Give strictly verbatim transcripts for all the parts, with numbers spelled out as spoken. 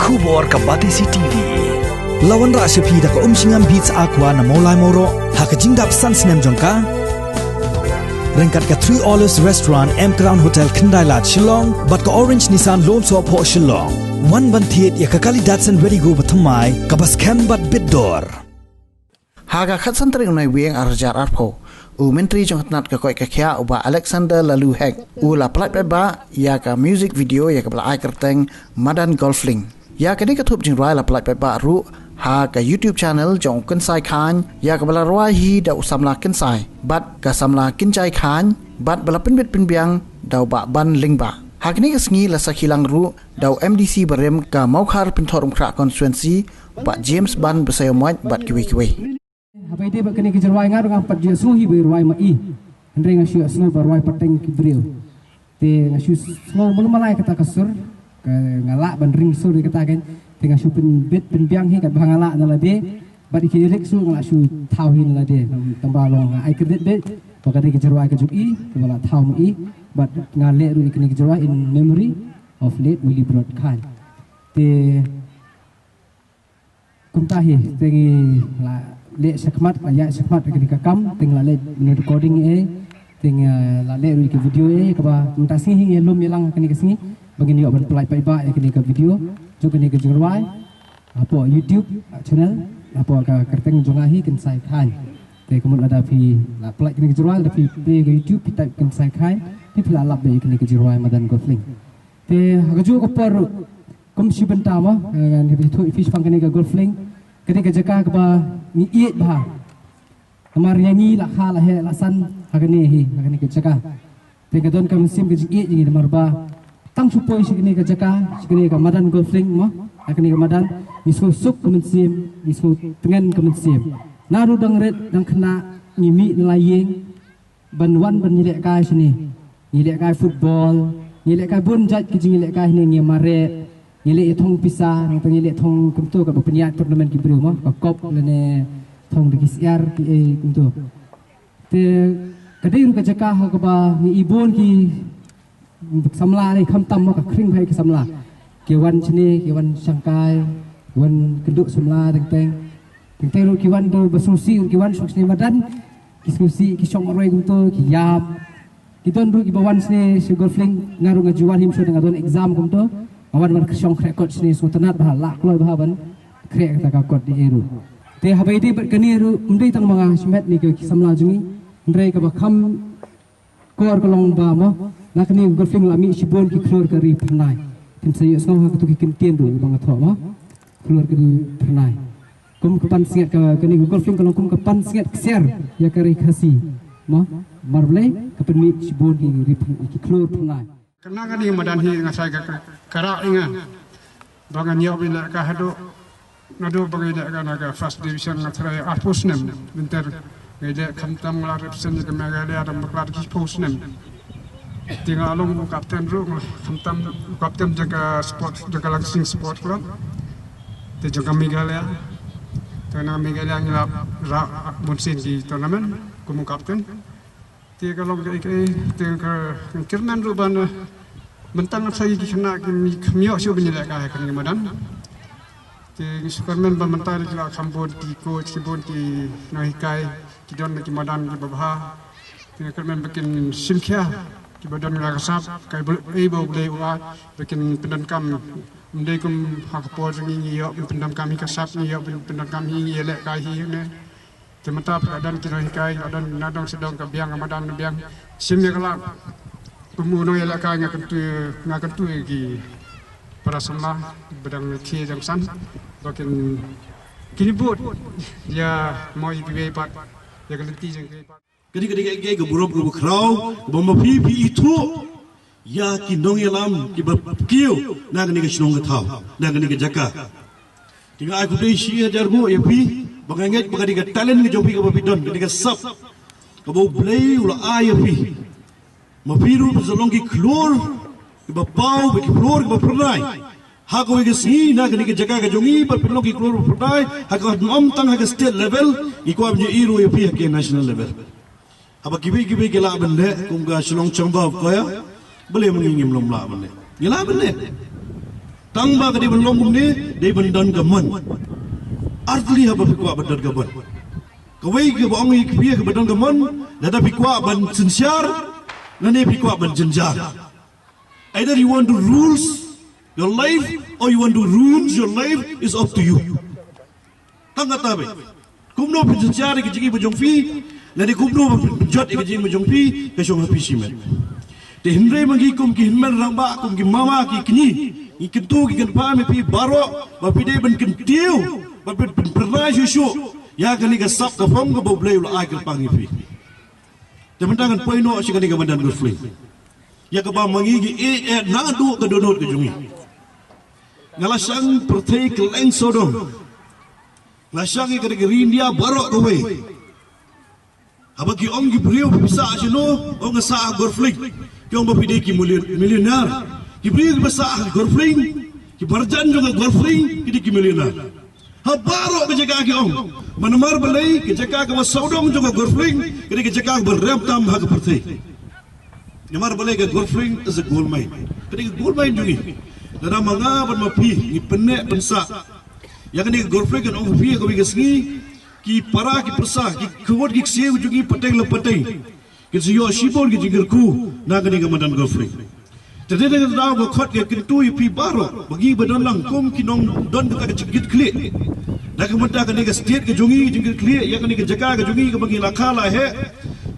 Khubor ka Batesi T V. La wanrah sha phi da ka Umshngam Beats Aqua na Mawlai Mawroh ha ka jingdap san snem jong ka. Ryngkat ka Three Olives Restaurant, M Crown Hotel, Khyndai Lad, Shillong, bad ka Orange Nissan Lumsohphoh, Shillong. Wan ban thied ïa ka kali Datsun Redi-GO bathymmai kaba skhem bad bit dor. Ha ka khatsan tarik u Naiwieng arhajar arphew, u Myntri jong ka tnat ka koit ka khiah u Bah Alexander Laloo Hek u la pyllait paidbah ïa ka music video ïa kaba la ai kyrteng Madan Golfling. Ïa kane ka thup jingrwai la pyllait paidbah ruh ha ka YouTube channel jong u Kynsai Khain ïa kaba la rwai hi da u samla Kynsai bad ka samla Kynjai Khain bad ba la pynbit pynbiang da u Bah Ban Lyngba. Ha kane ka sngi la sakhi lang ruh da u M D C barim ka Mawkhar Pynthorumkhrah Constituency, Bah James Ban Basaiawmoit bad kiwei kiwei. Haba ïadei bad kane ka jingrwai nga ruh ngam pat ju ïohsngew hi ba i rwai ma i. Hynrei nga shu ïohsngew ba rwai pateng ki briew. Te nga shu sngew malu malai kata ka sur. Ka nga lah ban ring sur ïa kata kan. Te nga shu pynbit pynbiang hi katba nga lah na lade. Bad ïa ki lyrics ruh nga lah shu thaw hi na lade. Tang ba long nga ai credit beit ba ka dei ka jingrwai ka jong i kaba la thaw ma i. Bad nga leh ruh ïa kane ka jingrwai in memory of late Willibrod Khain. Te kumta hi, te ngi la leh shakhmat, la ïaid shakhmat ïa kane ka kam, te ngi la leh recording eh, te ngi, eh, la leh ruh ïa ka video eh, kaba mynta sngi hi ngi lum ïalang kane ka sngi ba ngin ïoh ban pyllait paidbah ïa kane ka video jong kane ka jingrwai hapoh YouTube channel, hapoh ka kyrteng jong nga hi Kynsai Khain. Te ka mut lada phi la pyllait kane ka jingrwai, lada phi plie ka YouTube, phi type Kynsai Khain, te phi la lap beit ïa kane ka jingrwai Madan Golfling. Te ha kajuh ka por ruh, kum shi bynta mo, eh, ngan ïathuh ïa phi shaphang kane ka Golfling. Kane ka jaka kaba ngi ïeit bha. Namar ïa ngi la kha la heh la san ha kane hi, ha kane ka jaka. Te ka don ka mynsiem ka jingïeit ïa ngi namar ba tang shu poi sha kane ka jaka, sha kane ka Madan Golfling mo, ha kane ka madan, ngi sngewsuk ka mynsiem, ngi sngewtngen ka mynsiem. Naduh dang rit dang khynnah ngi mih na la ïing, ban wan ban ïalehkai shane. Ngi lehkai football, ngi lehkai bun jait ki jingïalehkai, ngi mareh, ngi leh ïa thong pisa, nangta ngi leh thong kumto kaba pynïaid tournament ki briew mo, ka cup lane thong da ki syiar ki ei kumto. Te ka dei ruh ka jaka ha kaba ngi i bun ki samla ne khamtam mo, ka khring bha ïa ki samla. Ki wan shane, ki wan shangkai, ki wan kynduh samla teng teng. Teng teng ruh ki wan da ba sngewsih ruh ki wan shong shane madan. Ki sngewsih, ki shong marwei kumto, ki ïap. Ki don ruh kiba wan shane sha Golfling, nga ruh nga ju wan hi mynshuwa nga don exam kumto. Nga wan ban shong khreh kot shane, sngewtynnat bha, lah kloi bha ban khreh kata ka kot dei ruh. Te haba ïadei bad kane ruh, ym dei tang ma nga shimet ne ki samla jong ngi. Hynrei kaba kham kor ka long ba mo, na kane ka Golfling la mih shibun ki khlur ka ri Phyrnai. Phin sa ïohsngew ha kato ki kyntien ruh ba nga thoh mo. Khlur ka ri Phyrnai. Kum ka pansngiat ka, kane ka Golfling ka long kum ka pansngiat ksiar ïa ka ri Khasi. Mo, namar balei, ka pynmih shibun ki ri Phy-, ki khlur Phyrnai. Kane ka dei madan hi nga shai ka, ka, ka rah ïa nga. Ba ngan ïoh ban lehkai haduh, naduh ba ngi lehkai na ka first division nga tharai arphew snem, mynta ngi leh khamtam nga la represent ïa ka Meghalaya da bakla da shiphew snem. Te nga long u captain ruh, nga khamtam u captain jong ka sport, jong ka Langsing Sport Club. Te jong ka Meghalaya. Te na Meghalaya ngi la rah bun sien ki tournament kum u captain. Te ka long kaei kaei, te ka, ka kyrmen ruh ban, eh, mynta nga sa ïa ki khynnah kim, kim ïoh shuh ban ïalehkai ha kane ka madan. Te ngi sngewkyrmen ba mynta ki la kham bun ki coach, ki bun ki nonghikai, ki don ki madan kiba bha. Te nga kyrmen ba kin shim khia kiba don la ka sap, kaei ba U Blei u ai ba kin pyndonkam, ym dei kum ha ka por jong ngi, ngi ïoh ban pyndonkam hi ka sap, ngi ïoh ban pyndonkam hi, ngi ïalehkai hi ne. Te mynta pat la don ki nonghikai, la don na dong sha dong, ka biang ka madan ka biang. Shim ïa ka lad. Kum u nongïalehkai nga kyntu, nga kyntu ïa ki para samla ba dang khie dang san ba kin, kin bud ïa mo ïa kiwei pat, ïa ka lynti jong kiwei pat. Ka dei, ka dei ka, ka, ka burom kaba khraw ba ma phi phi ithuh ïa ki nongïalam kiba kiew na kane ka shnong ka thaw, na kane ka jaka. Te nga ai khublei shi hajar nguh ïa phi, ba nga ngeit ba ka dei ka talent ka jong phi kaba phi don, ka dei ka sap kaba U Blei u la ai ïa phi. Ma phi ruh phi sa long ki khlur kiba paw, ba ki khlur kiba phyrnai. Ha kawei ka sngi na kane ka jaka ka jong ngi, ba phin long ki khlur ba phyrnai, ha ka, ym tang ha ka state level, ngi kwah ban ïohi ruh ïa phi ha ka national level. Haba kiwei kiwei ki lah ban leh kum ka Shillong Chamber of Choir, balei ma ngi ngim lah ban leh? Ngi lah ban leh. Tang ba ka dei ban long kumne, dei ban don ka mon. Artylli haba phi kwah ban don ka mon. Kawei kaba ong ïa phi kaba don ka mon, lada phi kwah ban synshar, lane phi kwah ban jynjar. Either you want to rules your life or you want to ruin your life is up to you. Tang kata beit. Kumno phin synshar ïa ka jingim ka jong phi, lane kumno phin jot ïa ka jingim ka jong phi, ka shong ha phi shimet. Te hynrei ma ngi kum ki hynmen rangbah, kum ki mama ki kñi, ngi kyntu ki kynpham ïa phi baroh, ba phi dei ban kyntiew, ba phin pynphyrnai shuh shuh ïa kane ka sap ka phong kaba U Blei u la ai kyrpang ïa phi. Te mynta ngan poi noh sha kane ka madan Golf Link. Ïa kaba ma ngi ngi ïeit eh naduh ka dohnud ka jong ngi. Nga la shang pyrthei kylleng sawdong. Nga la shang ïa ka ri India baroh kawei. Haba ki ong ki briew phi sah shano, ong nga sah ha Golf Link. Ki ong ba phi dei ki million-, millionaire. Ki briew kiba sah ha Golf Link, ki marjan jong ka Golf Link, ki dei ki millionaire. Ha baroh ka jaka ki ong. Namar balei ka jaka kaba sawdong jong ka Golf Link, ka dei ka jaka kaba rem tam ha ka pyrthei. Namar balei ka Golf Link is a gold mine. Ka dei ka gold mine jong ngi. Lada ma nga bad ma phi ngi pynneh pynsah ïa kane ka Golf Link, kan ong phi ha kawei ka sngi ki para ki pyrsa, ki khun ki ksiew jong ngi pateng la pateng, kin sa ïoh shibun ki jingkyrkhu na kane ka madan Golf Link. Te dei na kata ka daw nga khot nga kyntu ïa phi baroh, ba ngi ba don lang kum ki nongdon kata ka jingkitkhlieh, na ka bynta kane ka state ka jong ngi, ka jingkitkhlieh ïa kane ka jaka ka jong ngi kaba ngi la kha la heh.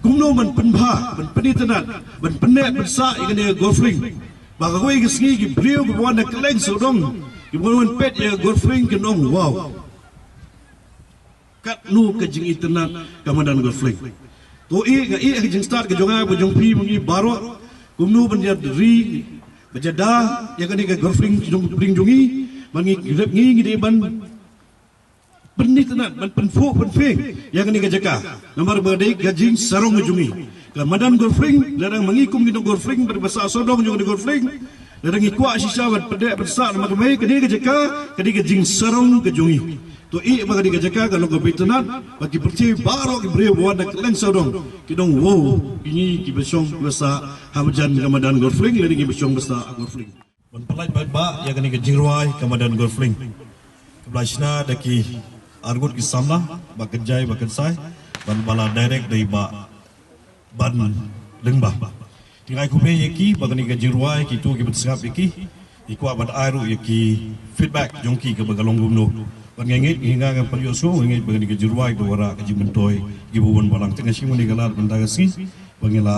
Kumno ban pynbha, ban pynitynnad, ban pynneh pynsah ïa kane ka Golf Link, ba kawei ka sngi ki briew kiba wan na kylleng sawdong, kiba wan peit ïa ka Golf Link kin ong wow. Katno ka jingitynnad ka madan Golf Link. To ïa nga ïa ka jingstad ka jong nga, ka jong phi, ma ngi baroh, kumno ban ïa ri ba jada ïa kane ka Golf Link jong pring jong ngi, ma ngi rep ngi ngi dei ban pynitynnad, ban pynphuh pynphieng ïa kane ka jaka. Namar ba dei ka jingsarong ka jong ngi. Ka madan Golf Link, lada ma ngi kum ki nong Golf Link, ba sah sawdong jong kane Golf Link, lada ngi kwah shisha ban pynneh pynsah, namar ba kane ka jaka ka dei ka jingsarong ka jong ngi. To ïa ba ka dei ka jaka ka long kaba itynnad, ba ki pyrthei baroh ki briew ba wan na kylleng sawdong kin ong wow, kine kiba shong kiba sah ha marjan ka madan Golf Link, lane kiba shong ba sah ha Golf Link. Ban pyllait paidbah ïa kane ka jingrwai ka madan Golf Link, kaba la shna da ki arngut ki samla, Bah Kynjai Bah Kynsai, bad ba la direct da i Bah Ban Lyngba. Te nga ai khublei ïa ki ba kane ka jingrwai, kito kiba sngap ïa ki, ngi kwah ban ai ruh ïa ki feedback jong ki kaba ka long kumno. Bad nga ngeit, nga ngeit, nga pyrshah, nga ngeit ba kane ka jingrwai da wanrah ka jingmyntoi ïa kiba bun balang. Te nga shim kane ka lad mynta ka sngi ba ngi la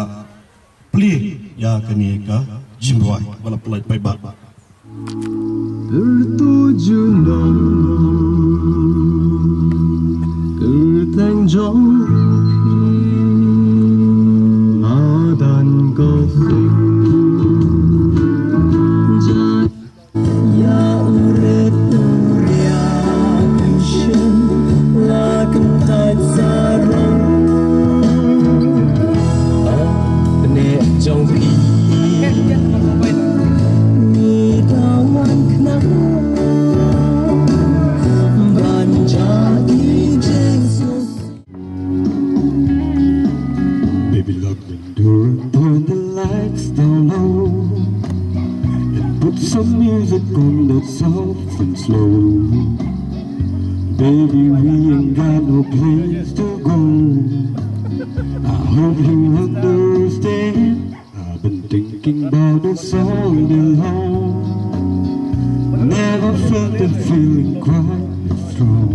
plie ïa kane ka jingrwai, ba la pyllait paidbah. Tertuju nong, terteng jong, madan Golf Link. Ïa u rit u riak u shin la kyntait sarong. Ap ne jong phi. Ngi da wan khnang ban jia ki jingsuk. Baby, look, turn, turn the lights down low and put some music on that's soft and slow. Baby, we ain't got no place to go. I hope you understand. I've been thinking about this all day long. Never felt a feeling quite this strong.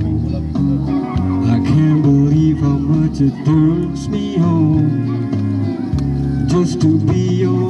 I can't believe how much it turns me on just to be your